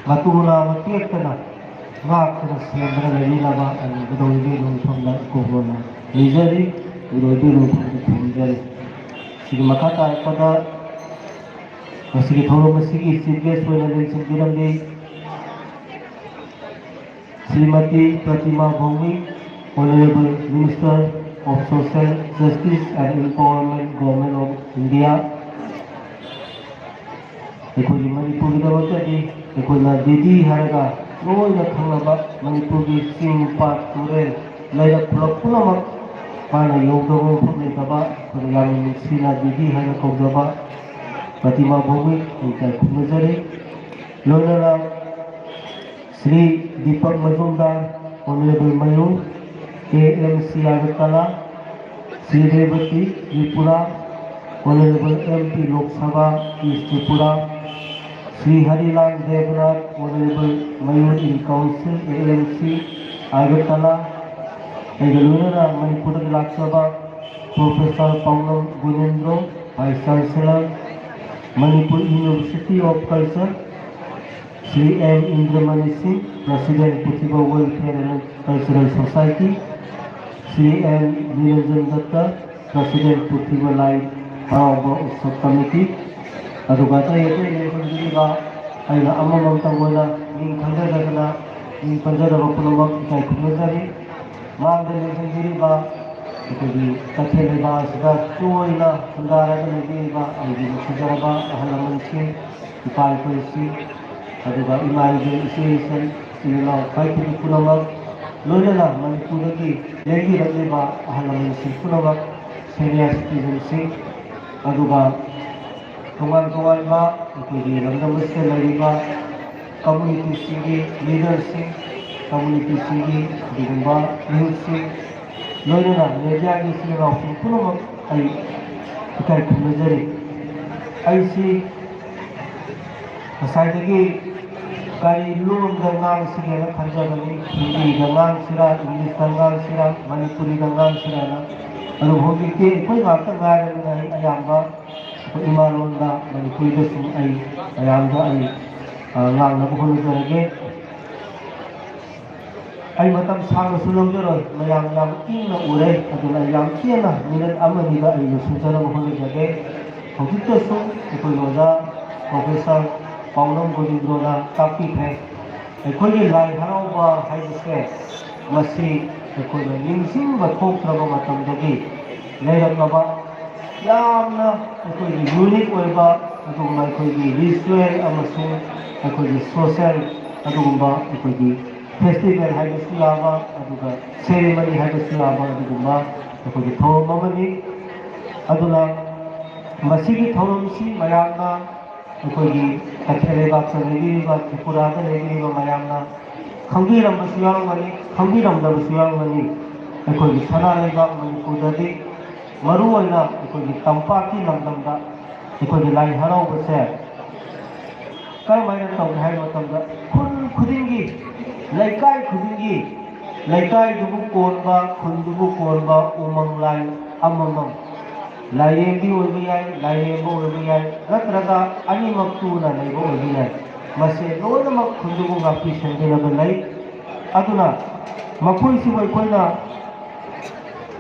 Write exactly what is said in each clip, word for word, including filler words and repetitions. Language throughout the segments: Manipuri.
ꯃꯇꯨ ꯅꯥ ꯑꯃ ꯇꯦꯛꯇꯅ ꯉꯥꯛꯇꯅ ꯁꯦꯝꯗꯅ ꯂꯩꯕꯤꯅꯕ ꯑꯩꯅ ꯒꯨꯔꯨ ꯏꯕꯦꯟ ꯃꯐꯝꯗ ꯏꯀꯣꯛꯂꯣꯟꯅ ꯅꯤꯖꯔꯤ꯫ ꯒꯨꯔꯨ ꯏꯕꯦꯟ ꯃꯐꯝꯗ ꯈꯨꯔꯨꯝꯖꯔꯤ꯫ ꯁꯤꯒꯤ ꯃꯈꯥ ꯇꯥꯔꯛꯄꯗ ꯉꯁꯤꯒꯤ ꯊꯧꯔꯝ ꯑꯁꯤꯒꯤ chief guest ꯑꯣꯏꯅ ꯂꯦꯡꯁꯤꯟꯕꯤꯔꯝꯕꯤ Shrimati ꯄ꯭ꯔꯇꯤꯃꯥ ꯚꯧꯃꯤꯛ, Honourable Minister of Social Justice and Empowerment, Government of India꯫ ꯑꯩꯈꯣꯏꯒꯤ ꯃꯅꯤꯄꯨꯔꯒꯤꯗꯃꯛꯇꯗꯤ ꯑꯩꯈꯣꯏꯅ ꯗꯤꯗꯤ ꯍꯥꯏꯔꯒ ꯂꯣꯏꯅ ꯈꯪꯅꯕ ꯃꯅꯤꯄꯨꯔꯒꯤ ꯆꯤꯡ, ꯄꯥꯠ, ꯇꯨꯔꯦꯜ, ꯂꯩꯔꯛ, ꯈꯨꯂꯛ ꯄꯨꯝꯅꯃꯛ ꯃꯥꯅ ꯌꯧꯗꯕ ꯃꯐꯝ ꯂꯩꯇꯕ ꯑꯩꯈꯣꯏꯅ ꯌꯥꯝꯅ ꯅꯨꯡꯁꯤꯅ ꯗꯤꯗꯤ ꯍꯥꯏꯅ ꯀꯧꯖꯕ ꯄ꯭ꯔꯇꯤꯃꯥ ꯚꯧꯃꯤꯛ ꯑꯩ ꯏꯀꯥꯏ ꯈꯨꯝꯅꯖꯔꯤ꯫ ꯂꯣꯏꯅꯅ ꯁ꯭ꯔꯤ ꯗꯤꯄꯛ ꯃꯖꯨꯝꯗꯥꯔ, Honourable ꯃꯌꯨꯝ, A M C Agartala, Shri ꯔꯦꯕꯇꯤ Tripura, Honourable M P Lok Sabha, East Tripura, Shri ꯍꯔꯤꯂꯥꯜ ꯗꯦꯕꯅꯥꯊ, Honourable ꯃꯌꯨꯝ in Council, A M C, Agartala, ꯑꯩꯒ ꯂꯣꯏꯅꯅ ꯃꯅꯤꯄꯨꯔꯗꯒꯤ ꯂꯥꯛꯆꯕ Professor Paonam Gunendro, Vice Chancellor, Manipur University of Culture, Shri M Indramani Singh, President, Puthiba Welfare and Cultural Society, Shri M Niranjan Dutta, President, Puthiba Lai Haraoba Utsav Committee, ꯑꯗꯨꯒ ꯑꯇꯩ ꯑꯇꯩ ꯂꯩꯐꯝꯗꯨꯗ ꯑꯩꯅ ꯑꯃꯃꯝꯇꯪ ꯑꯣꯏꯅ ꯃꯤꯡ ꯈꯪꯖꯗꯗꯅ ꯃꯤꯡ ꯄꯟꯖꯗꯕ ꯄꯨꯝꯅꯃꯛ ꯏꯀꯥꯏ ꯈꯨꯝꯅꯖꯔꯤ꯫ ꯃꯥꯡꯗ ꯂꯦꯡꯁꯤꯟꯕꯤꯔꯤꯕ ꯑꯩꯈꯣꯏꯒꯤ ꯀꯩꯊꯦꯜ ꯂꯩꯕꯥꯛ ꯑꯁꯤꯗ ꯇꯣꯏꯅ ꯈꯨꯟꯗꯥꯔꯒ ꯂꯩꯕꯤꯔꯤꯕ ꯑꯩꯒꯤ ꯅꯨꯡꯁꯤꯖꯔꯕ ꯑꯍꯜ ꯂꯃꯟꯁꯤꯡ, ꯏꯄꯥ ꯏꯄꯨꯁꯤꯡ, ꯑꯗꯨꯒ ꯏꯃꯥ ꯏꯕꯦꯟ, ꯏꯆꯦ ꯏꯆꯟ, ꯏꯆꯤꯜ ꯏꯅꯥꯎ ꯈ꯭ꯋꯥꯏ ꯈꯨꯗꯤꯡ ꯄꯨꯝꯅꯃꯛ, ꯂꯣꯏꯅꯅ ꯃꯅꯤꯄꯨꯔꯗꯒꯤ ꯂꯦꯡꯕꯤꯔꯛꯂꯤꯕ ꯑꯍꯜ ꯂꯃꯟꯁꯤꯡ ꯄꯨꯝꯅꯃꯛ, senior citizenꯁꯤꯡ, ꯑꯗꯨꯒ ꯇꯣꯉꯥꯟ ꯇꯣꯉꯥꯟꯕ ꯑꯩꯈꯣꯏꯒꯤ ꯂꯝꯗꯝ ꯑꯁꯤꯗ ꯂꯩꯔꯤꯕ communityꯁꯤꯡꯒꯤ leaderꯁꯤꯡ, communityꯁꯤꯡꯒꯤ ꯑꯗꯨꯒꯨꯝꯕ ꯃꯤꯍꯨꯠꯁꯤꯡ, ꯂꯣꯏꯅꯅ mediaꯒꯤ ꯏꯆꯤꯜ ꯏꯅꯥꯎꯁꯤꯡ ꯄꯨꯝꯅꯃꯛ ꯑꯩ ꯏꯀꯥꯏ ꯈꯨꯝꯅꯖꯔꯤ꯫ ꯑꯩꯁꯤ ꯉꯁꯥꯏꯗꯒꯤ ꯀꯔꯤ ꯂꯣꯟꯗ ꯉꯥꯡꯁꯤꯒꯦꯅ ꯈꯟꯖꯕꯅꯤ꯫ ꯍꯤꯟꯗꯤꯗ ꯉꯥꯡꯁꯤꯔꯥ, ꯏꯪꯂꯤꯁꯇ ꯉꯥꯡꯁꯤꯔꯥ, ꯃꯅꯤꯄꯨꯔꯤꯗ ꯉꯥꯡꯁꯤꯔꯥꯅ꯫ ꯑꯗꯨꯕꯨ ꯍꯧꯖꯤꯛꯇꯤ ꯑꯩꯈꯣꯏ ꯉꯥꯛꯇ ꯉꯥꯏꯔꯕꯅꯤꯅ ꯑꯩ ꯑꯌꯥꯝꯕ ꯏꯃꯥ ꯂꯣꯟꯗ ꯃꯅꯤꯄꯨꯔꯤꯗ ꯁꯨꯝ ꯑꯩ ꯃꯌꯥꯝꯗ ꯑꯩ, ꯑ, ꯉꯥꯡꯅꯕ ꯍꯣꯠꯅꯖꯔꯒꯦ꯫ ꯑꯩ ꯃꯇꯝ ꯁꯥꯡꯅꯁꯨ ꯂꯧꯖꯔꯣꯏ, ꯃꯌꯥꯝ ꯌꯥꯝ ꯏꯪꯅ ꯎꯔꯦ, ꯑꯗꯨꯅ ꯑꯩ ꯌꯥꯝ ꯇꯦꯟꯅ ꯃꯤꯅꯠ ꯑꯃꯅꯤꯗ ꯑꯩ ꯂꯣꯏꯁꯤꯟꯖꯅꯕ ꯍꯣꯠꯅꯖꯒꯦ꯫ ꯍꯧꯖꯤꯛꯇꯁꯨ ꯑꯩꯈꯣꯏꯒꯤ ꯑꯣꯖꯥ ꯄ꯭ꯔꯣꯐꯦꯁꯔ ꯄꯥꯎꯅꯝ ꯒꯣꯕꯤꯟꯗ꯭ꯔꯣꯅ ꯇꯥꯛꯄꯤꯈ꯭ꯔꯦ꯫ ꯑꯩꯈꯣꯏꯒꯤ ꯂꯥꯏ ꯍꯔꯥꯎꯕ ꯍꯥꯏꯕꯁꯦ, ꯃꯁꯤ ꯑꯩꯈꯣꯏꯅ ꯅꯤꯡꯁꯤꯡꯕ ꯊꯣꯛꯇ꯭ꯔꯕ ꯃꯇꯝꯗꯒꯤ ꯂꯩꯔꯛꯂꯕ ꯌꯥꯝꯅ ꯑꯩꯈꯣꯏꯒꯤ ꯌꯨꯅꯤꯛ ꯑꯣꯏꯕ, ꯑꯗꯨꯒꯨꯝꯕ ꯑꯩꯈꯣꯏꯒꯤ ꯔꯤꯆꯨꯋꯦꯜ ꯑꯃꯁꯨꯡ ꯑꯩꯈꯣꯏꯒꯤ ꯁꯣꯁꯦꯜ, ꯑꯗꯨꯒꯨꯝꯕ ꯑꯩꯈꯣꯏꯒꯤ ꯐꯦꯁꯇꯤꯚꯦꯜ ꯍꯥꯏꯕꯁꯨ ꯌꯥꯕ, ꯑꯗꯨꯒ ꯁꯦꯔꯦꯃꯅꯤ ꯍꯥꯏꯕꯁꯨ ꯌꯥꯕ ꯑꯗꯨꯒꯨꯝꯕ ꯑꯩꯈꯣꯏꯒꯤ ꯊꯧꯔꯝ ꯑꯃꯅꯤ꯫ ꯑꯗꯨꯅ ꯃꯁꯤꯒꯤ ꯊꯧꯔꯝꯁꯤ ꯃꯌꯥꯝꯅ, ꯑꯩꯈꯣꯏꯒꯤ ꯇꯈꯦꯜ ꯂꯩꯕꯥꯛꯇ ꯂꯩꯕꯤꯔꯤꯕ, ꯇ꯭ꯔꯤꯄꯨꯔꯥꯗ ꯂꯩꯕꯤꯔꯤꯕ ꯃꯌꯥꯝꯅ ꯈꯪꯕꯤꯔꯝꯕꯁꯨ ꯌꯥꯎꯔꯝꯒꯅꯤ, ꯈꯪꯕꯤꯔꯝꯗꯕꯁꯨ ꯌꯥꯎꯔꯝꯒꯅꯤ꯫ ꯑꯩꯈꯣꯏꯒꯤ ꯁꯅꯥ ꯂꯩꯕꯥꯛ ꯃꯅꯤꯄꯨꯔꯗꯗꯤ, ꯃꯔꯨꯑꯣꯏꯅ ꯑꯩꯈꯣꯏꯒꯤ ꯇꯝꯄꯥꯛꯀꯤ ꯂꯝꯗꯝꯗ ꯑꯩꯈꯣꯏꯒꯤ ꯂꯥꯏ ꯍꯔꯥꯎꯕꯁꯦ ꯀꯔꯝꯍꯥꯏꯅ ꯇꯧꯒꯦ ꯍꯥꯏꯕ ꯃꯇꯝꯗ, ꯈꯨꯟ ꯈꯨꯗꯤꯡꯒꯤ, ꯂꯩꯀꯥꯏ ꯈꯨꯗꯤꯡꯒꯤ, ꯂꯩꯀꯥꯏꯗꯨꯕꯨ ꯀꯣꯟꯕ, ꯈꯨꯟꯗꯨꯕꯨ ꯀꯣꯟꯕ ꯎꯃꯪ ꯂꯥꯏ ꯑꯃꯃꯝ, ꯂꯥꯏꯔꯦꯝꯕꯤ ꯑꯣꯏꯕ ꯌꯥꯏ, ꯂꯥꯏꯔꯦꯝꯕ ꯑꯣꯏꯕ ꯌꯥꯏ, ꯅꯠꯇ꯭ꯔꯒ ꯑꯅꯤꯃꯛ ꯇꯨꯅ ꯂꯩꯕ ꯑꯣꯏꯕ ꯌꯥꯏ, ꯃꯁꯦ ꯂꯣꯏꯅꯃꯛ ꯈꯨꯟꯗꯨꯕꯨ ꯉꯥꯛꯄꯤ ꯁꯦꯟꯕꯤꯅꯕ ꯂꯩ꯫ ꯑꯗꯨꯅ ꯃꯈꯣꯏꯁꯤꯕꯨ ꯑꯩꯈꯣꯏꯅ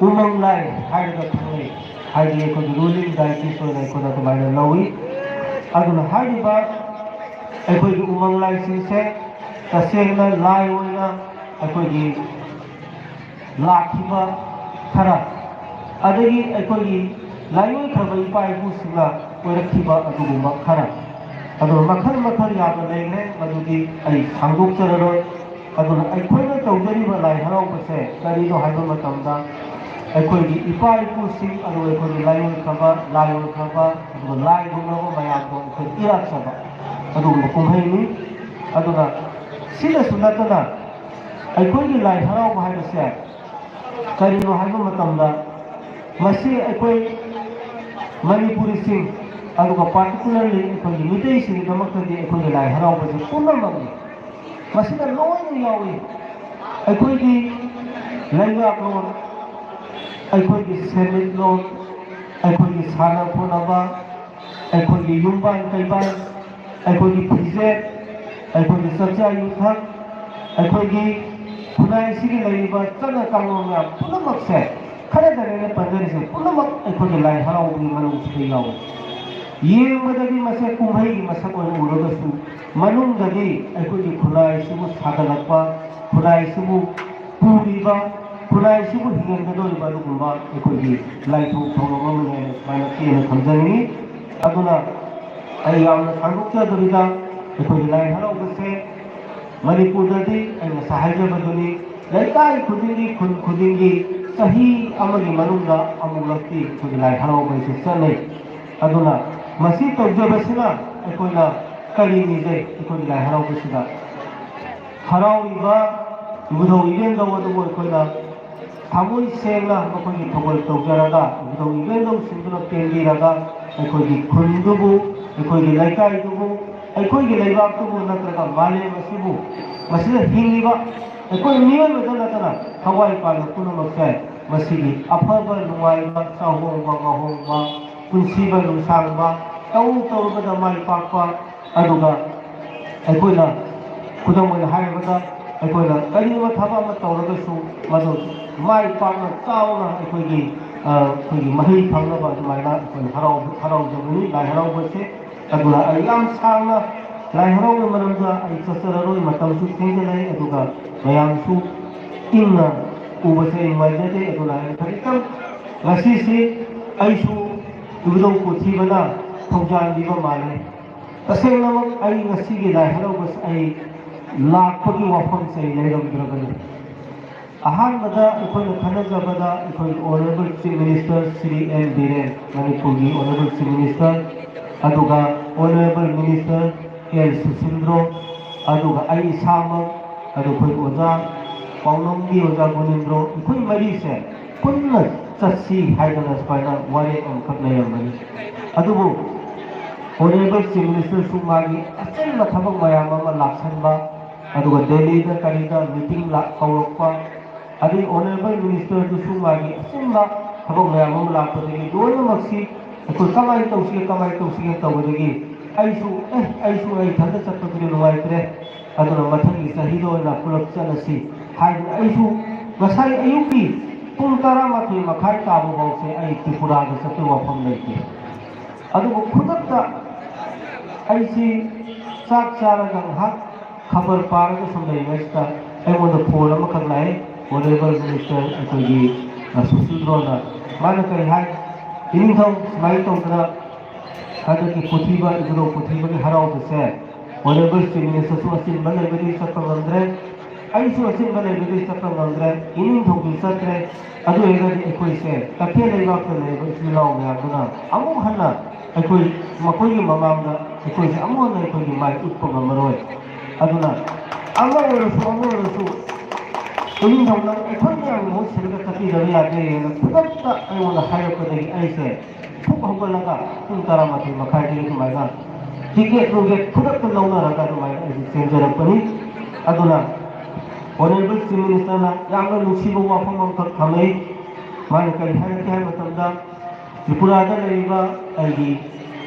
ꯎꯃꯪ ꯂꯥꯏ ꯍꯥꯏꯔꯒ ꯈꯪꯅꯩ, ꯍꯥꯏꯗꯤ ꯑꯩꯈꯣꯏꯒꯤ ꯔꯨꯂꯤꯡ ꯗꯥꯏꯇꯤꯁ ꯑꯣꯏꯅ ꯑꯩꯈꯣꯏꯅ ꯑꯗꯨꯃꯥꯏꯅ ꯂꯧꯏ꯫ ꯑꯗꯨꯅ ꯍꯥꯏꯔꯤꯕ ꯑꯩꯈꯣꯏꯒꯤ ꯎꯃꯪ ꯂꯥꯏꯁꯤꯡꯁꯦ ꯇꯁꯦꯡꯅ ꯂꯥꯏ ꯑꯣꯏꯅ ꯑꯩꯈꯣꯏꯒꯤ ꯂꯥꯛꯈꯤꯕ ꯈꯔ, ꯑꯗꯒꯤ ꯑꯩꯈꯣꯏꯒꯤ ꯂꯥꯏꯑꯣꯏꯈ꯭ꯔꯕ ꯏꯄꯥ ꯏꯄꯨꯁꯤꯡꯅ ꯑꯣꯏꯔꯛꯈꯤꯕ ꯑꯗꯨꯒꯨꯝꯕ ꯈꯔ, ꯑꯗꯨꯒ ꯃꯈꯜ ꯃꯈꯜ ꯌꯥꯝꯅ ꯂꯩꯈ꯭ꯔꯦ, ꯃꯗꯨꯗꯤ ꯑꯩ ꯁꯥꯡꯗꯣꯛꯆꯔꯔꯣꯏ꯫ ꯑꯗꯨꯅ ꯑꯩꯈꯣꯏꯅ ꯇꯧꯖꯔꯤꯕ ꯂꯥꯏ ꯍꯔꯥꯎꯕꯁꯦ ꯀꯔꯤꯅꯣ ꯍꯥꯏꯕ ꯃꯇꯝꯗ, ꯑꯩꯈꯣꯏꯒꯤ ꯏꯄꯥ ꯏꯄꯨꯁꯤꯡ, ꯑꯗꯨꯒ ꯑꯩꯈꯣꯏꯒꯤ ꯂꯥꯏꯑꯣꯏꯈ꯭ꯔꯕ, ꯂꯥꯏꯑꯣꯏꯈ꯭ꯔꯕ, ꯑꯗꯨꯒ ꯂꯥꯏꯒꯨꯝꯂꯕ ꯃꯌꯥꯝꯗꯣ ꯑꯩꯈꯣꯏ ꯏꯔꯥꯠꯆꯕ ꯑꯗꯨꯒꯨꯝꯕ ꯀꯨꯝꯍꯩꯅꯤ꯫ ꯑꯗꯨꯒ ꯁꯤꯗꯁꯨ ꯅꯠꯇꯅ, ꯑꯩꯈꯣꯏꯒꯤ ꯂꯥꯏ ꯍꯔꯥꯎꯕ ꯍꯥꯏꯕꯁꯦ ꯀꯔꯤꯅꯣ ꯍꯥꯏꯕ ꯃꯇꯝꯗ, ꯃꯁꯤ ꯑꯩꯈꯣꯏ ꯃꯅꯤꯄꯨꯔꯤꯁꯤꯡ, ꯑꯗꯨꯒ particularly ꯑꯩꯈꯣꯏꯒꯤ ꯃꯤꯇꯩꯁꯤꯡꯒꯤꯗꯃꯛꯇꯗꯤ ꯑꯩꯈꯣꯏꯒꯤ ꯂꯥꯏ ꯍꯔꯥꯎꯕꯁꯦ ꯄꯨꯝꯅꯃꯛꯅꯤ꯫ ꯃꯁꯤꯗ ꯂꯣꯏꯅ ꯌꯥꯎꯏ꯫ ꯑꯩꯈꯣꯏꯒꯤ ꯂꯩꯉꯥꯛꯂꯣꯟ, ꯑꯩꯈꯣꯏꯒꯤ ꯁꯦꯟꯃꯤꯠꯂꯣꯟ, ꯑꯩꯈꯣꯏꯒꯤ ꯁꯥꯟꯅ ꯈꯣꯠꯅꯕ, ꯑꯩꯈꯣꯏꯒꯤ ꯌꯨꯝꯕꯥꯟ ꯀꯩꯕꯥꯟ, ꯑꯩꯈꯣꯏꯒꯤ ꯐꯤꯖꯦꯠ, ꯑꯩꯈꯣꯏꯒꯤ ꯆꯥꯛꯆꯥ ꯌꯨꯊꯛ, ꯑꯩꯈꯣꯏꯒꯤ ꯈꯨꯟꯅꯥꯏꯁꯤꯒꯤ ꯂꯩꯔꯤꯕ ꯆꯠꯅ ꯀꯥꯡꯂꯣꯟ ꯃꯌꯥꯝ ꯄꯨꯝꯅꯃꯛꯁꯦ, ꯈꯔꯗꯅꯦꯅ ꯄꯟꯖꯔꯤꯁꯦ, ꯄꯨꯝꯅꯃꯛ ꯑꯩꯈꯣꯏꯒꯤ ꯂꯥꯏ ꯍꯔꯥꯎꯕꯒꯤ ꯃꯅꯨꯡꯁꯤꯗ ꯌꯥꯎꯏ꯫ ꯌꯦꯡꯕꯗꯗꯤ ꯃꯁꯦ ꯀꯨꯝꯍꯩꯒꯤ ꯃꯁꯛ ꯑꯣꯏꯅ ꯎꯔꯒꯁꯨ, ꯃꯅꯨꯡꯗꯗꯤ ꯑꯩꯈꯣꯏꯒꯤ ꯈꯨꯟꯅꯥꯏꯁꯤꯕꯨ ꯁꯥꯒꯠꯂꯛꯄ, ꯈꯨꯟꯅꯥꯏꯁꯤꯕꯨ ꯄꯨꯔꯤꯕ, ꯈꯨꯟꯅꯥꯏꯁꯤꯕꯨ ꯍꯤꯡꯍꯟꯒꯗꯧꯔꯤꯕ ꯑꯗꯨꯒꯨꯝꯕ ꯑꯩꯈꯣꯏꯒꯤ ꯂꯥꯏꯊꯣꯛ ꯊꯧꯔꯝ ꯑꯃꯅꯤ ꯍꯥꯏꯅ ꯁꯨꯃꯥꯏꯅ ꯄꯦꯟꯅ ꯊꯝꯖꯅꯤꯡꯏ꯫ ꯑꯗꯨꯅ ꯑꯩ ꯌꯥꯝꯅ ꯁꯥꯡꯗꯣꯛꯆꯗꯕꯤꯗ, ꯑꯩꯈꯣꯏꯒꯤ ꯂꯥꯏ ꯍꯔꯥꯎꯕꯁꯦ ꯃꯅꯤꯄꯨꯔꯗꯗꯤ ꯑꯩ ꯉꯁꯥꯏ ꯍꯥꯏꯖꯕꯗꯨꯅꯤ, ꯂꯩꯀꯥꯏ ꯈꯨꯗꯤꯡꯒꯤ, ꯈꯨꯟ ꯈꯨꯗꯤꯡꯒꯤ ꯆꯍꯤ ꯑꯃꯒꯤ ꯃꯅꯨꯡꯗ ꯑꯃꯨꯛꯂꯛꯇꯤ ꯑꯩꯈꯣꯏꯒꯤ ꯂꯥꯏ ꯍꯔꯥꯎꯕ ꯑꯁꯤ ꯆꯠꯅꯩ꯫ ꯑꯗꯨꯅ ꯃꯁꯤ ꯇꯧꯖꯕꯁꯤꯅ ꯑꯩꯈꯣꯏꯅ ꯀꯔꯤ ꯅꯤꯖꯩ? ꯑꯩꯈꯣꯏꯒꯤ ꯂꯥꯏ ꯍꯔꯥꯎꯕꯁꯤꯗ ꯍꯔꯥꯎꯔꯤꯕ ꯏꯕꯨꯙꯧ ꯏꯕꯦꯟꯗꯧ ꯑꯗꯨꯕꯨ ꯑꯩꯈꯣꯏꯅ ꯊꯃꯣꯏ ꯁꯦꯡꯅ ꯃꯈꯣꯏꯒꯤ ꯊꯧꯒꯜ ꯇꯧꯖꯔꯒ, ꯏꯕꯨꯙꯧ ꯏꯕꯦꯟꯗꯧꯁꯤꯡꯗꯨꯅ ꯄꯦꯟꯕꯤꯔꯒ, ꯑꯩꯈꯣꯏꯒꯤ ꯈꯨꯟꯗꯨꯕꯨ, ꯑꯩꯈꯣꯏꯒꯤ ꯂꯩꯀꯥꯏꯗꯨꯕꯨ, ꯑꯩꯈꯣꯏꯒꯤ ꯂꯩꯕꯥꯛꯇꯨꯕꯨ ꯅꯠꯇ꯭ꯔꯒ ꯃꯥꯂꯦꯝ ꯑꯁꯤꯕꯨ, ꯃꯁꯤꯗ ꯍꯤꯡꯂꯤꯕ ꯑꯩꯈꯣꯏ ꯃꯤꯑꯣꯏꯕꯗ ꯅꯠꯇꯅ ꯊꯋꯥꯏ ꯄꯥꯟꯕ ꯄꯨꯝꯅꯃꯛꯁꯦ ꯃꯁꯤꯒꯤ ꯑꯐꯕ ꯅꯨꯡꯉꯥꯏꯕ, ꯆꯥꯍꯣꯡꯕ ꯉꯥꯍꯣꯡꯕ, ꯄꯨꯟꯁꯤꯕ ꯅꯨꯡꯁꯥꯡꯕ, ꯇꯧꯔꯨ ꯇꯧꯔꯨꯕꯗ ꯃꯥꯏ ꯄꯥꯛꯄ, ꯑꯗꯨꯒ ꯑꯩꯈꯣꯏꯅ ꯈꯨꯗꯝ ꯑꯣꯏꯅ ꯍꯥꯏꯔꯕꯗ, ꯑꯩꯈꯣꯏꯅ ꯀꯔꯤꯒꯨꯝꯕ ꯊꯕꯛ ꯑꯃ ꯇꯧꯔꯒꯁꯨ ꯃꯗꯨ ꯃꯥꯏ ꯄꯥꯛꯅ ꯆꯥꯎꯅ ꯑꯩꯈꯣꯏꯒꯤ, ꯑ, ꯑꯩꯈꯣꯏꯒꯤ ꯃꯍꯩ ꯐꯪꯅꯕ ꯑꯗꯨꯃꯥꯏꯅ ꯑꯩꯈꯣꯏꯅ ꯍꯔꯥꯎ-, ꯍꯔꯥꯎꯖꯕꯅꯤ ꯂꯥꯏ ꯍꯔꯥꯎꯕꯁꯦ꯫ ꯑꯗꯨꯅ ꯑꯩ ꯌꯥꯝ ꯁꯥꯡꯅ ꯂꯥꯏ ꯍꯔꯥꯎꯕꯒꯤ ꯃꯔꯝꯗ ꯑꯩ ꯆꯠꯆꯔꯔꯣꯏ, ꯃꯇꯝꯁꯨ ꯊꯦꯡꯖꯤꯜꯂꯛꯑꯦ, ꯑꯗꯨꯒ ꯃꯌꯥꯝꯁꯨ ꯏꯪꯅ ꯎꯕꯁꯦ ꯑꯩ ꯅꯨꯡꯉꯥꯏꯖꯗꯦ꯫ ꯑꯗꯨꯅ ꯑꯩ ꯈꯖꯤꯛꯇꯪ ꯉꯁꯤꯁꯤ ꯑꯩꯁꯨ ꯏꯕꯨꯙꯧ ꯀꯣꯊꯤꯕꯅ ꯊꯧꯖꯥꯟꯕꯤꯕ ꯃꯥꯜꯂꯦ꯫ ꯇꯁꯦꯡꯅꯃꯛ ꯑꯩ ꯉꯁꯤꯒꯤ ꯂꯥꯏ ꯍꯔꯥꯎꯕꯁꯤ ꯑꯩ ꯂꯥꯛꯄꯒꯤ ꯋꯥꯐꯝꯁꯦ ꯑꯩ ꯂꯩꯔꯝꯗ꯭ꯔꯕꯅꯤ꯫ ꯑꯍꯥꯟꯕꯗ ꯑꯩꯈꯣꯏꯅ ꯈꯟꯅꯖꯕꯗ ꯑꯩꯈꯣꯏ Honourable Chief Minister Shri N Biren, ꯃꯅꯤꯄꯨꯔꯒꯤ Honourable Chief Minister, ꯑꯗꯨꯒ Honourable Minister ꯑꯦꯜ ꯁꯨꯁꯤꯟꯗ꯭ꯔꯣ, ꯑꯗꯨꯒ ꯑꯩ ꯏꯁꯥꯃꯛ, ꯑꯗꯨ ꯑꯩꯈꯣꯏ ꯑꯣꯖꯥ ꯄꯥꯎꯅꯝꯒꯤ ꯑꯣꯖꯥ ꯒꯣꯅꯦꯟꯗ꯭ꯔꯣ, ꯑꯩꯈꯣꯏ ꯃꯔꯤꯁꯦ ꯄꯨꯟꯅ ꯆꯠꯁꯤ ꯍꯥꯏꯗꯅ ꯁꯨꯃꯥꯏꯅ ꯋꯥꯔꯦꯞ ꯑꯃꯈꯛ ꯂꯩꯔꯝꯕꯅꯤ꯫ ꯑꯗꯨꯕꯨ Honourable Chief Minister ꯁꯨ ꯃꯥꯒꯤ ꯑꯆꯤꯟꯕ ꯊꯕꯛ ꯃꯌꯥꯝ ꯑꯃ ꯂꯥꯛꯁꯟꯕ, ꯑꯗꯨꯒ ꯗꯦꯜꯂꯤꯗ ꯀꯔꯤꯗ meeting ꯂꯥꯛ-, ꯀꯧꯔꯛꯄ, ꯑꯗꯩ Honourable Minister ꯗꯨꯁꯨ ꯃꯥꯒꯤ ꯑꯆꯤꯟꯕ ꯊꯕꯛ ꯃꯌꯥꯝ ꯑꯃ ꯂꯥꯛꯄꯗꯒꯤ ꯂꯣꯏꯅꯃꯛꯁꯤ ꯑꯩꯈꯣꯏ ꯀꯃꯥꯏꯅ ꯇꯧꯁꯤꯒꯦ, ꯀꯃꯥꯏꯅ ꯇꯧꯁꯤꯒꯦ ꯇꯧꯕꯗꯒꯤ ꯑꯩꯁꯨ, "ꯑꯦ, ꯑꯩꯁꯨ ꯑꯩ ꯏꯊꯟꯇ ꯆꯠꯄꯗꯨꯗꯤ ꯅꯨꯡꯉꯥꯏꯇ꯭ꯔꯦ, ꯑꯗꯨꯅ ꯃꯊꯪꯒꯤ ꯆꯍꯤꯗ ꯑꯣꯏꯅ ꯄꯨꯂꯞ ꯆꯠꯂꯁꯤ" ꯍꯥꯏꯗꯅ ꯑꯩꯁꯨ ꯉꯁꯥꯏ ꯑꯌꯨꯛꯀꯤ ꯄꯨꯡ ꯇꯔꯥꯃꯥꯊꯣꯏ ꯃꯈꯥꯏ ꯇꯥꯕ ꯐꯥꯎꯁꯦ ꯑꯩ ꯇ꯭ꯔꯤꯄꯨꯔꯥꯗ ꯆꯠꯄꯒꯤ ꯋꯥꯐꯝ ꯂꯩꯇꯦ꯫ ꯑꯗꯨꯕꯨ ꯈꯨꯗꯛꯇ ꯑꯩꯁꯤ ꯆꯥꯛ ꯆꯥꯔꯒ ꯉꯥꯏꯍꯥꯛ ꯈꯕꯔ ꯄꯥꯔꯒ ꯁꯨꯝ ꯂꯩꯔꯤꯉꯩꯁꯤꯗ ꯑꯩꯉꯣꯟꯗ ꯐꯣꯟ ꯑꯃꯈꯛ ꯂꯥꯛꯑꯦ꯫ ꯑꯣꯅꯔꯦꯕꯜ ꯃꯤꯅꯤꯁꯇꯔ ꯑꯩꯈꯣꯏꯒꯤ, ꯑ, ꯁꯨꯁꯤꯜꯗ꯭ꯔꯣꯅ꯫ ꯃꯥꯅ ꯀꯔꯤ ꯍꯥꯏ? "ꯏꯅꯤꯡꯊꯧ, ꯁꯨꯃꯥꯏꯅ ꯇꯧꯗꯅ ꯍꯟꯗꯛꯀꯤ ꯄꯨꯊꯤꯕ, ꯏꯕꯨꯙꯧ ꯄꯨꯊꯤꯕꯒꯤ ꯍꯔꯥꯎꯕꯁꯦ ꯑꯣꯅꯔꯦꯕꯜ ꯆꯤꯐ ꯃꯤꯅꯤꯁꯇꯔꯁꯨ ꯑꯆꯤꯟꯕ ꯂꯩꯕꯒꯤ ꯆꯠꯄ ꯉꯝꯗ꯭ꯔꯦ, ꯑꯩꯁꯨ ꯑꯆꯤꯟꯕ ꯂꯩꯕꯒꯤ ꯆꯠꯄ ꯉꯝꯗ꯭ꯔꯦ, ꯏꯅꯤꯡꯊꯧꯁꯨ ꯆꯠꯇ꯭ꯔꯦ꯫ ꯑꯗꯨ ꯑꯣꯏꯔꯒꯗꯤ ꯑꯩꯈꯣꯏꯁꯦ ꯇꯈꯦꯜ ꯂꯩꯕꯥꯛꯇ ꯂꯩꯔꯤꯕ ꯏꯆꯤꯜ ꯏꯅꯥꯎ ꯃꯌꯥꯝꯗꯨꯅ ꯑꯃꯨꯛ ꯍꯟꯅ ꯑꯩꯈꯣꯏ, ꯃꯈꯣꯏꯒꯤ ꯃꯃꯥꯡꯗ ꯑꯩꯈꯣꯏꯁꯦ ꯑꯃꯨꯛ ꯍꯟꯅ ꯑꯩꯈꯣꯏꯒꯤ ꯃꯥꯏ ꯎꯠꯄ ꯉꯝꯃꯔꯣꯏ꯫ ꯑꯗꯨꯅ ꯑꯃ ꯑꯣꯏꯔꯁꯨ, ꯑꯃ ꯑꯣꯏꯔꯁꯨ, ꯏꯅꯤꯡꯊꯧꯅ ꯑꯩꯈꯣꯏ ꯃꯌꯥꯝꯒꯤ ꯃꯍꯨꯠ ꯁꯤꯜꯂꯒ ꯆꯠꯄꯤꯗꯕ ꯌꯥꯗꯦꯅ ꯈꯨꯗꯛꯇ ꯑꯩꯉꯣꯟꯗ ꯍꯥꯏꯔꯛꯄꯗꯒꯤ ꯑꯩꯁꯦ ꯐꯨꯛ ꯍꯧꯒꯠꯂꯒ ꯄꯨꯡ ꯇꯔꯥꯃꯥꯊꯣꯏ ꯃꯈꯥꯏꯗꯒꯤ ꯑꯗꯨꯃꯥꯏꯅ ꯇꯤꯀꯦꯠ ꯅꯨꯡꯀꯦꯠ ꯈꯨꯗꯛꯇ ꯂꯧꯅꯔꯒ ꯑꯗꯨꯃꯥꯏꯅ ꯑꯩꯁꯦ ꯆꯦꯟꯖꯔꯛꯄꯅꯤ꯫ ꯑꯗꯨꯅ ꯑꯣꯅꯔꯦꯕꯜ ꯆꯤꯐ ꯃꯤꯅꯤꯁꯇꯔꯅ ꯌꯥꯝꯅ ꯅꯨꯡꯁꯤꯕ ꯋꯥꯐꯝ ꯑꯃꯈꯛ ꯊꯝꯃꯛꯏ꯫ ꯃꯥꯅ ꯀꯔꯤ ꯍꯥꯏꯔꯛꯀꯦ ꯍꯥꯏꯕ ꯃꯇꯝꯗ, "ꯇ꯭ꯔꯤꯄꯨꯔꯥꯗ ꯂꯩꯔꯤꯕ ꯑꯩꯒꯤ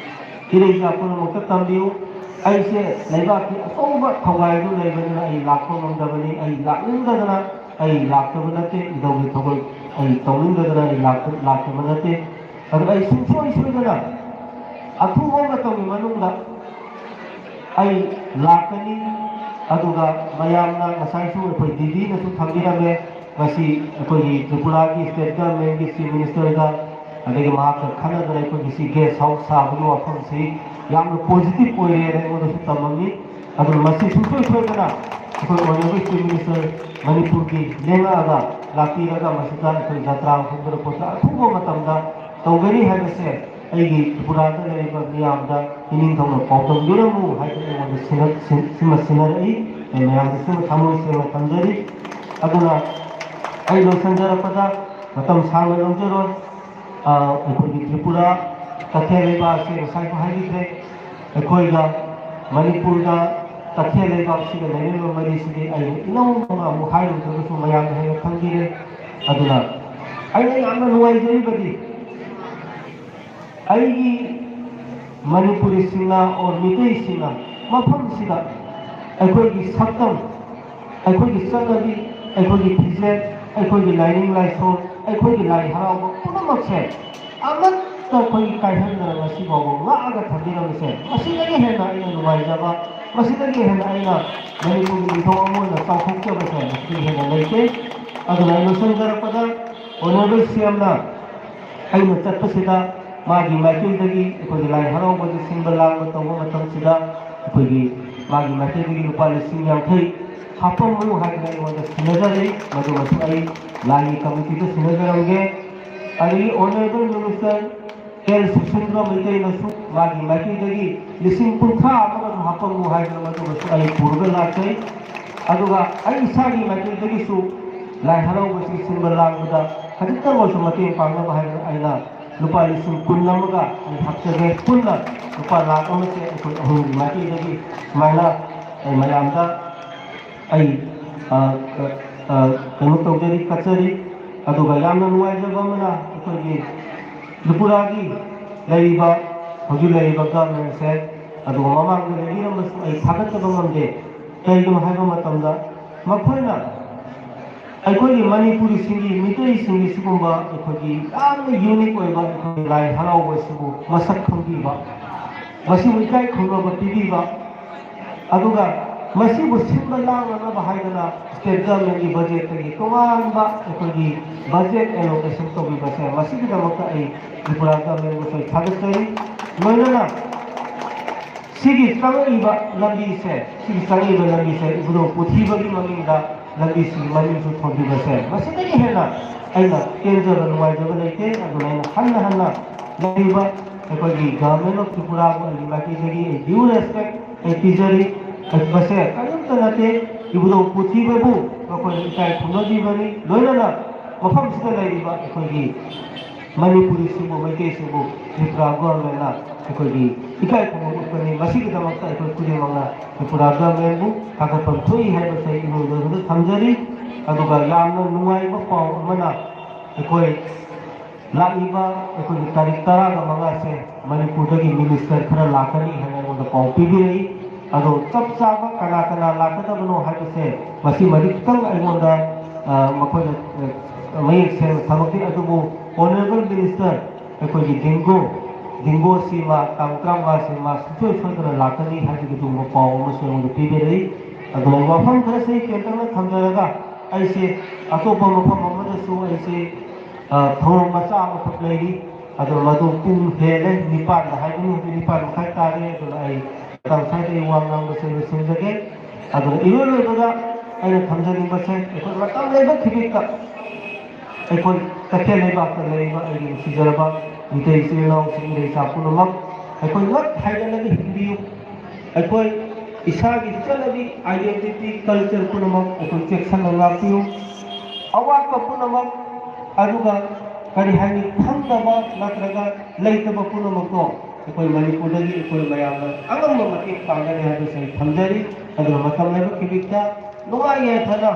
ꯏꯔꯩꯆꯥ ꯄꯨꯝꯅꯃꯛꯇ ꯇꯝꯕꯤꯌꯨ꯫ ꯑꯩꯁꯦ ꯂꯩꯕꯥꯛꯀꯤ ꯑꯆꯧꯕ ꯊꯧꯒꯥꯏꯗꯨ ꯂꯩꯕꯅꯤꯅ ꯑꯩ ꯂꯥꯛꯄ ꯉꯝꯗꯕꯅꯤ꯫ ꯑꯩ ꯂꯥꯛꯅꯤꯡꯗꯗꯅ ꯑꯩ ꯂꯥꯛꯇꯕ ꯅꯠꯇꯦ꯫ ꯏꯙꯧꯒꯤ ꯊꯧꯒꯜ ꯑꯩ ꯇꯧꯅꯤꯡꯗꯗꯅ ꯑꯩ ꯂꯥꯛꯇ-, ꯂꯥꯛꯇꯕ ꯅꯠꯇꯦ꯫ ꯑꯗꯨꯒ ꯑꯩ ꯁꯨꯡꯁꯣꯏ ꯁꯣꯏꯗꯅ ꯑꯊꯨꯕ ꯃꯇꯝꯒꯤ ꯃꯅꯨꯡꯗ ꯑꯩ ꯂꯥꯛꯀꯅꯤ꯫" ꯑꯗꯨꯒ ꯃꯌꯥꯝꯅ ꯉꯁꯥꯏꯁꯨ ꯑꯩꯈꯣꯏ ꯗꯤꯗꯤꯅꯁꯨ ꯊꯝꯕꯤꯔꯝꯃꯦ, ꯉꯁꯤ ꯑꯩꯈꯣꯏꯒꯤ ꯇ꯭ꯔꯤꯄꯨꯔꯥꯒꯤ ꯁ꯭ꯇꯦꯠ ꯒꯚꯔꯟꯃꯦꯟꯠꯀꯤ ꯆꯤꯐ ꯃꯤꯅꯤꯁꯇꯔꯒ ꯑꯗꯒꯤ ꯃꯍꯥꯛꯀ ꯈꯟꯅꯗꯅ ꯑꯩꯈꯣꯏꯒꯤ ꯁꯤ ꯒꯦꯁ ꯍꯥꯎꯁ ꯁꯥꯕꯒꯤ ꯋꯥꯐꯝꯁꯤ ꯌꯥꯝꯅ ꯄꯣꯖꯤꯇꯤꯚ ꯑꯣꯏꯔꯦꯅ ꯑꯩꯉꯣꯟꯗꯁꯨ ꯇꯝꯃꯝꯃꯤ꯫ ꯑꯗꯨꯅ ꯃꯁꯤ ꯁꯨꯡꯁꯣꯏ ꯁꯣꯏꯗꯅ ꯑꯩꯈꯣꯏ ꯑꯣꯅꯔꯦꯕꯜ ꯆꯤꯐ ꯃꯤꯅꯤꯁꯇꯔ ꯃꯅꯤꯄꯨꯔꯒꯤ ꯂꯦꯡꯉꯛꯑꯒ ꯂꯥꯛꯄꯤꯔꯒ ꯃꯁꯤꯗ ꯑꯩꯈꯣꯏ ꯖꯇ꯭ꯔꯥ ꯍꯧꯗꯅ ꯈꯣꯠꯇꯅ ꯑꯊꯨꯕ ꯃꯇꯝꯗ ꯇꯧꯒꯅꯤ ꯍꯥꯏꯕꯁꯦ ꯑꯩꯒꯤ ꯇ꯭ꯔꯤꯄꯨꯔꯥꯗ ꯂꯩꯔꯤꯕ ꯃꯤꯌꯥꯝꯗ ꯏꯅꯤꯡꯊꯧꯅ ꯄꯥꯎꯗꯝꯕꯤꯔꯝꯃꯨ ꯍꯥꯏꯗꯅ ꯑꯩꯉꯣꯟꯗ ꯁꯤꯟꯅ-, ꯁꯤꯟ-, ꯁꯤꯃ ꯁꯤꯟꯅꯔꯛꯏ꯫ ꯑꯩ ꯃꯌꯥꯝꯗ ꯁꯤꯃ ꯊꯃꯣꯏ ꯁꯦꯡꯅ ꯊꯝꯖꯔꯤ꯫ ꯑꯗꯨꯅ ꯑꯩ ꯂꯣꯏꯁꯤꯟꯖꯔꯛꯄꯗ ꯃꯇꯝ ꯁꯥꯡꯅ ꯂꯧꯖꯔꯣꯏ꯫ ꯑ, ꯑꯩꯈꯣꯏꯒꯤ ꯇ꯭ꯔꯤꯄꯨꯔꯥ ꯇꯈꯦꯜ ꯂꯩꯕꯥꯛ ꯑꯁꯤ ꯉꯁꯥꯏꯁꯨ ꯍꯥꯏꯕꯤꯈ꯭ꯔꯦ꯫ ꯑꯩꯈꯣꯏꯒ ꯃꯅꯤꯄꯨꯔꯒ ꯇꯈꯦꯜ ꯂꯩꯕꯥꯛꯁꯤꯒ ꯂꯩꯅꯔꯤꯕ ꯃꯔꯤꯁꯤꯗꯤ ꯑꯩꯅ ꯏꯅꯧ ꯅꯧꯅ ꯑꯃꯨꯛ ꯍꯥꯏꯔꯨꯗ꯭ꯔꯒꯁꯨ ꯃꯌꯥꯝꯅ ꯍꯦꯟꯅ ꯈꯪꯕꯤꯔꯦ꯫ ꯑꯗꯨꯅ ꯑꯩꯅ ꯌꯥꯝꯅ ꯅꯨꯡꯉꯥꯏꯖꯔꯤꯕꯗꯤ ꯑꯩꯒꯤ ꯃꯅꯤꯄꯨꯔꯤꯁꯤꯡꯅ ꯑꯣꯔ ꯃꯤꯇꯩꯁꯤꯡꯅ ꯃꯐꯝꯁꯤꯗ ꯑꯩꯈꯣꯏꯒꯤ ꯁꯛꯇꯝ, ꯑꯩꯈꯣꯏꯒꯤ ꯆꯠꯅꯕꯤ, ꯑꯩꯈꯣꯏꯒꯤ ꯐꯤꯖꯦꯠ, ꯑꯩꯈꯣꯏꯒꯤ ꯂꯥꯏꯅꯤꯡ ꯂꯥꯏꯁꯣꯟ, ꯑꯩꯈꯣꯏꯒꯤ ꯂꯥꯏ ꯍꯔꯥꯎꯕ ꯄꯨꯝꯅꯃꯛꯁꯦ ꯑꯃꯠꯇ ꯑꯩꯈꯣꯏꯒꯤ ꯀꯥꯏꯍꯟꯗꯅ ꯉꯁꯤ ꯐꯥꯎꯕ ꯉꯥꯛꯑꯒ ꯊꯝꯕꯤꯔꯝꯃꯤꯁꯦ, ꯃꯁꯤꯗꯒꯤ ꯍꯦꯟꯅ ꯑꯩꯅ ꯅꯨꯡꯉꯥꯏꯖꯕ, ꯃꯁꯤꯗꯒꯤ ꯍꯦꯟꯅ ꯑꯩꯅ ꯃꯅꯤꯄꯨꯔꯒꯤ ꯅꯤꯡꯊꯧ ꯑꯃ ꯑꯣꯏꯅ ꯆꯥꯎꯊꯣꯛꯆꯕꯁꯦ ꯃꯁꯤꯗꯒꯤ ꯍꯦꯟꯅ ꯂꯩꯇꯦ꯫ ꯑꯗꯨꯅ ꯑꯩ ꯂꯣꯏꯁꯤꯟꯖꯔꯛꯄꯗ Honourable C M ꯅ ꯑꯩꯅ ꯆꯠꯄꯁꯤꯗ ꯃꯥꯒꯤ ꯃꯥꯏꯀꯩꯗꯒꯤ ꯑꯩꯈꯣꯏꯒꯤ ꯂꯥꯏ ꯍꯔꯥꯎꯕꯒꯤ ꯁꯤꯟꯕ ꯂꯥꯡꯕ ꯇꯧꯕ ꯃꯇꯝꯁꯤꯗ ꯑꯩꯈꯣꯏꯒꯤ ꯃꯥꯒꯤ ꯃꯥꯏꯀꯩꯗꯒꯤ ꯂꯨꯄꯥ ꯂꯤꯁꯤꯡ ꯌꯥꯡꯈꯩ ꯍꯥꯞꯄꯝꯃꯨ ꯍꯥꯏꯗꯅ ꯑꯩꯉꯣꯟꯗ ꯁꯤꯟꯅꯖꯔꯤ꯫ ꯃꯗꯨꯃꯁꯨ ꯑꯩ ꯂꯥꯏꯒꯤ ꯀꯃꯤꯇꯤꯗ ꯁꯤꯟꯅꯖꯔꯝꯒꯦ꯫ ꯑꯗꯒꯤ Honourable Minister ꯑꯦꯜ ꯁꯨꯁꯤꯟꯗ꯭ꯔ ꯃꯩꯇꯩꯅꯁꯨ ꯃꯥꯒꯤ ꯃꯥꯏꯀꯩꯗꯒꯤ ꯂꯤꯁꯤꯡ ꯀꯨꯟꯊ꯭ꯔꯥ ꯑꯃꯒꯁꯨ ꯍꯥꯞꯄꯝꯃꯨ ꯍꯥꯏꯗꯅ ꯃꯗꯨꯃꯁꯨ ꯑꯩ ꯄꯨꯔꯒ ꯂꯥꯛꯆꯩ꯫ ꯑꯗꯨꯒ ꯑꯩ ꯏꯁꯥꯒꯤ ꯃꯥꯏꯀꯩꯗꯒꯤꯁꯨ ꯂꯥꯏ ꯍꯔꯥꯎꯕꯁꯤ ꯁꯤꯟꯕ ꯂꯥꯡꯕꯗ ꯈꯖꯤꯛꯇꯪ ꯑꯣꯏꯔꯁꯨ ꯃꯇꯦꯡ ꯄꯥꯡꯅꯕ ꯍꯥꯏꯗꯅ ꯑꯩꯅ ꯂꯨꯄꯥ ꯂꯤꯁꯤꯡ ꯀꯨꯟ ꯑꯃꯒ ꯑꯩ ꯍꯥꯞꯆꯒꯦ꯫ ꯄꯨꯟꯅ ꯂꯨꯄꯥ ꯂꯥꯈ ꯑꯃꯁꯦ ꯑꯩꯈꯣꯏ ꯑꯍꯨꯝꯒꯤ ꯃꯥꯏꯀꯩꯗꯒꯤ ꯁꯨꯃꯥꯏꯅ ꯑꯩ ꯃꯌꯥꯝꯗ ꯑꯩ, ꯑ, ꯑ, ꯑ, ꯀꯩꯅꯣ ꯇꯧꯖꯔꯤ, ꯀꯠꯆꯔꯤ꯫ ꯑꯗꯨꯒ ꯌꯥꯝꯅ ꯅꯨꯡꯉꯥꯏꯖꯕ ꯑꯃꯅ ꯑꯩꯈꯣꯏꯒꯤ ꯇ꯭ꯔꯤꯄꯨꯔꯥꯒꯤ ꯂꯩꯔꯤꯕ, ꯍꯧꯖꯤꯛ ꯂꯩꯔꯤꯕ ꯒꯚꯔꯟꯃꯦꯟꯁꯦ, ꯑꯗꯨꯒ ꯃꯃꯥꯡꯗ ꯂꯩꯕꯤꯔꯝꯕꯁꯨ ꯑꯩ ꯊꯥꯒꯠꯇꯕ ꯉꯝꯗꯦ꯫ ꯀꯩꯒꯤꯅꯣ ꯍꯥꯏꯕ ꯃꯇꯝꯗ ꯃꯈꯣꯏꯅ ꯑꯩꯈꯣꯏꯒꯤ ꯃꯅꯤꯄꯨꯔꯤꯁꯤꯡꯒꯤ, ꯃꯤꯇꯩꯁꯤꯡꯒꯤ ꯁꯤꯒꯨꯝꯕ ꯑꯩꯈꯣꯏꯒꯤ ꯌꯥꯝꯅ ꯌꯨꯅꯤꯛ ꯑꯣꯏꯕ ꯑꯩꯈꯣꯏꯒꯤ ꯂꯥꯏ ꯍꯔꯥꯎꯕꯁꯤꯕꯨ ꯃꯁꯛ ꯈꯪꯕꯤꯕ, ꯃꯁꯤꯕꯨ ꯏꯀꯥꯏ ꯈꯨꯝꯅꯕ ꯄꯤꯕꯤꯕ, ꯑꯗꯨꯒ ꯃꯁꯤꯕꯨ ꯁꯤꯟꯕ ꯂꯥꯡꯅꯅꯕ ꯍꯥꯏꯗꯅ ꯁ꯭ꯇꯦꯠ ꯒꯚꯔꯟꯃꯦꯟꯒꯤ ꯕꯖꯦꯠꯇꯒꯤ ꯇꯣꯉꯥꯟꯕ ꯑꯩꯈꯣꯏꯒꯤ ꯕꯖꯦꯠ ꯑꯦꯂꯣꯀꯦꯁꯟ ꯇꯧꯕꯤꯕꯁꯦ, ꯃꯁꯤꯒꯤꯗꯃꯛꯇ ꯑꯩ ꯇ꯭ꯔꯤꯄꯨꯔꯥ ꯒꯚꯔꯟꯃꯦꯟꯕꯨꯁꯨ ꯑꯩ ꯊꯥꯒꯠꯆꯔꯤ꯫ ꯂꯣꯏꯅꯅ ꯁꯤꯒꯤ ꯆꯪꯉꯛꯏꯕ ꯂꯝꯕꯤꯁꯦ, ꯁꯤꯒꯤ ꯆꯪꯉꯛꯏꯕ ꯂꯝꯕꯤꯁꯦ ꯏꯕꯨꯙꯧ ꯄꯨꯊꯤꯕꯒꯤ ꯃꯃꯤꯡꯗ ꯂꯝꯕꯤꯁꯤꯒꯤ ꯃꯃꯤꯡꯁꯨ ꯊꯣꯟꯕꯤꯕꯁꯦ, ꯃꯁꯤꯗꯒꯤ ꯍꯦꯟꯅ ꯑꯩꯅ ꯄꯦꯟꯖꯕ, ꯅꯨꯡꯉꯥꯏꯖꯕ ꯂꯩꯇꯦ꯫ ꯑꯗꯨꯅ ꯑꯩꯅ ꯍꯟꯅ ꯍꯟꯅ ꯂꯩꯔꯤꯕ ꯑꯩꯈꯣꯏꯒꯤ Government of Tripuraꯕꯨ ꯑꯩꯒꯤ ꯃꯥꯏꯀꯩꯗꯒꯤ ꯑꯩ due respect ꯑꯩ ꯄꯤꯖꯔꯤ꯫ ꯃꯁꯦ ꯀꯔꯤꯝꯇ ꯅꯠꯇꯦ, ꯏꯕꯨꯙꯧ ꯄꯨꯊꯤꯕꯕꯨ ꯃꯈꯣꯏꯅ ꯏꯀꯥꯏ ꯈꯨꯝꯅꯕꯤꯕꯅꯤ꯫ ꯂꯣꯏꯅꯅ ꯃꯐꯝꯁꯤꯗ ꯂꯩꯔꯤꯕ ꯑꯩꯈꯣꯏꯒꯤ ꯃꯅꯤꯄꯨꯔꯤꯁꯤꯡꯕꯨ, ꯃꯩꯇꯩꯁꯤꯡꯕꯨ ꯇ꯭ꯔꯤꯄꯨꯔꯥ ꯒꯣꯔꯃꯦꯟꯅ ꯑꯩꯈꯣꯏꯒꯤ ꯏꯀꯥꯏ ꯈꯨꯝꯅꯕ ꯎꯠꯄꯅꯤ꯫ ꯃꯁꯤꯒꯤꯗꯃꯛꯇ ꯑꯩꯈꯣꯏ ꯈꯨꯗꯤꯡꯃꯛꯅ ꯇ꯭ꯔꯤꯄꯨꯔꯥ ꯒꯣꯔꯃꯦꯟꯕꯨ ꯊꯥꯒꯠꯐꯝ ꯊꯣꯛꯏ ꯍꯥꯏꯕꯁꯦ ꯑꯩ ꯏꯃꯣꯏꯅꯨꯗ ꯊꯝꯖꯔꯤ꯫ ꯑꯗꯨꯒ ꯌꯥꯝꯅ ꯅꯨꯡꯉꯥꯏꯕ ꯄꯥꯎ ꯑꯃꯅ, ꯑꯩꯈꯣꯏ ꯂꯥꯛꯂꯤꯕ ꯑꯩꯈꯣꯏꯒꯤ ꯇꯥꯔꯤꯛ ꯇꯔꯥꯒ ꯃꯉꯥꯁꯦ ꯃꯅꯤꯄꯨꯔꯗꯒꯤ ꯃꯤꯅꯤꯁꯇꯔ ꯈꯔ ꯂꯥꯛꯀꯅꯤ ꯍꯥꯏꯅ ꯑꯩꯉꯣꯟꯗ ꯄꯥꯎ ꯄꯤꯕꯤꯔꯛꯏ꯫ ꯑꯗꯣ ꯆꯞ ꯆꯥꯕ ꯀꯅꯥ ꯀꯅꯥ ꯂꯥꯛꯀꯗꯕꯅꯣ ꯍꯥꯏꯕꯁꯦ ꯃꯁꯤꯃꯗꯤ ꯈꯤꯇꯪ ꯑꯩꯉꯣꯟꯗ, ꯑ, ꯃꯈꯣꯏꯅ, ꯑ, ꯃꯌꯦꯛ ꯁꯦꯡꯅ ꯊꯝꯃꯛꯇꯦ꯫ ꯑꯗꯨꯕꯨ ꯑꯣꯅꯔꯦꯕꯜ ꯃꯤꯅꯤꯁꯇꯔ ꯑꯩꯈꯣꯏꯒꯤ ꯗꯤꯡꯒꯣ, ꯗꯤꯡꯒꯣꯁꯤ ꯃꯥ ꯇꯥꯡ ꯇꯔꯥꯃꯉꯥꯁꯤ ꯃꯥ ꯁꯨꯡꯁꯣꯏ ꯁꯣꯏꯗꯅ ꯂꯥꯛꯀꯅꯤ ꯍꯥꯏꯕꯒꯤ ꯑꯗꯨꯒꯨꯝꯕ ꯄꯥꯎ ꯑꯃꯁꯨ ꯑꯩꯉꯣꯟꯗ ꯄꯤꯕꯤꯔꯛꯏ꯫ ꯑꯗꯨꯅ ꯋꯥꯐꯝ ꯈꯔꯁꯤ ꯇꯦꯟꯇꯛꯅ ꯊꯝꯖꯔꯒ ꯑꯩꯁꯦ ꯑꯇꯣꯞꯄ ꯃꯐꯝ ꯑꯃꯗꯁꯨ ꯑꯩꯁꯦ, ꯑ, ꯊꯧꯔꯝ ꯃꯆꯥ ꯑꯃꯈꯛ ꯂꯩꯔꯤ꯫ ꯑꯗꯣ ꯃꯗꯨ ꯄꯨꯡ ꯍꯦꯜꯂꯦ, ꯅꯤꯄꯥꯟꯗ ꯍꯥꯏꯕꯅꯤ, ꯍꯧꯖꯤꯛ ꯅꯤꯄꯥꯟ ꯃꯈꯥꯏ ꯇꯥꯔꯦ꯫ ꯑꯗꯨꯅ ꯑꯩ ꯃꯇꯝ ꯁ꯭ꯋꯥꯏꯗ ꯑꯩ ꯋꯥ ꯉꯥꯡꯕꯁꯦ ꯂꯣꯏꯁꯤꯟꯖꯒꯦ꯫ ꯑꯗꯨꯒ ꯏꯔꯣꯏ ꯂꯣꯏꯕꯗ ꯑꯩꯅ ꯊꯝꯖꯅꯤꯡꯕꯁꯦ, ꯑꯩꯈꯣꯏ ꯃꯇꯝ ꯂꯩꯕ ꯈꯤꯕꯤꯛꯇ ꯑꯩꯈꯣꯏ ꯇꯈꯦꯜ ꯂꯩꯕꯥꯛꯇ ꯂꯩꯔꯤꯕ ꯑꯩꯒꯤ ꯅꯨꯡꯁꯤꯖꯔꯕ ꯃꯤꯇꯩ ꯏꯆꯤꯜ ꯏꯅꯥꯎꯁꯤꯡ, ꯏꯔꯩꯆꯥ ꯄꯨꯝꯅꯃꯛ, ꯑꯩꯈꯣꯏ ꯉꯛ ꯍꯥꯏꯒꯠꯂꯒ ꯍꯤꯡꯕꯤꯌꯨ꯫ ꯑꯩꯈꯣꯏ ꯏꯁꯥꯒꯤ ꯆꯠꯅꯕꯤ, identity, culture ꯄꯨꯝꯅꯃꯛ ꯑꯩꯈꯣꯏ ꯆꯦꯛꯁꯤꯟꯅ ꯉꯥꯛꯄꯤꯌꯨ꯫ ꯑꯋꯥꯠꯄ ꯄꯨꯝꯅꯃꯛ, ꯑꯗꯨꯒ ꯀꯔꯤ ꯍꯥꯏꯅꯤ, ꯐꯪꯗꯕ ꯅꯠꯇ꯭ꯔꯒ ꯂꯩꯇꯕ ꯄꯨꯝꯅꯃꯛꯇꯣ ꯑꯩꯈꯣꯏ ꯃꯅꯤꯄꯨꯔꯗꯒꯤ ꯑꯩꯈꯣꯏ ꯃꯌꯥꯝꯅ ꯑꯉꯝꯕ ꯃꯇꯦꯡ ꯄꯥꯡꯒꯅꯤ ꯍꯥꯏꯕꯁꯦ ꯑꯩ ꯊꯝꯖꯔꯤ꯫ ꯑꯗꯨꯅ ꯃꯇꯝ ꯂꯩꯕ ꯈꯤꯕꯤꯛꯇ ꯅꯨꯡꯉꯥꯏ ꯌꯥꯏꯐꯅ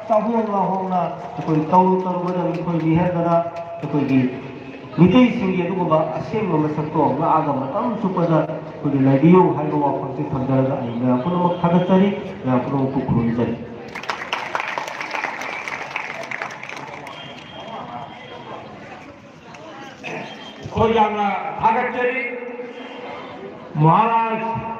ꯆꯥꯍꯣꯡ ꯉꯥꯍꯣꯡꯅ ꯑꯩꯈꯣꯏ ꯇꯧꯔꯨ ꯇꯧꯔꯨꯕꯗ ꯃꯤꯈꯣꯏ ꯃꯤꯍꯦꯟꯕꯅ ꯑꯩꯈꯣꯏꯒꯤ ꯃꯤꯇꯩꯁꯤꯡꯒꯤ ꯑꯗꯨꯒꯨꯝꯕ ꯑꯁꯦꯡꯕ ꯃꯁꯛꯇꯣ ꯉꯥꯛꯑꯒ ꯃꯇꯝ ꯆꯨꯞꯄꯗ ꯑꯩꯈꯣꯏꯒꯤ ꯂꯩꯕꯤꯌꯨ ꯍꯥꯏꯕ ꯋꯥꯐꯝꯁꯤ ꯊꯝꯖꯔꯒ ꯑꯩ ꯃꯌꯥꯝ ꯄꯨꯝꯅꯃꯛ ꯊꯥꯒꯠꯆꯔꯤ, ꯃꯌꯥꯝ ꯄꯨꯝꯅꯃꯛꯄꯨ ꯈꯨꯔꯨꯝꯖꯔꯤ꯫ ꯑꯩꯈꯣꯏ ꯌꯥꯝꯅ ꯊꯥꯒꯠꯆꯔꯤ ꯃꯍꯥꯔꯥꯖ꯫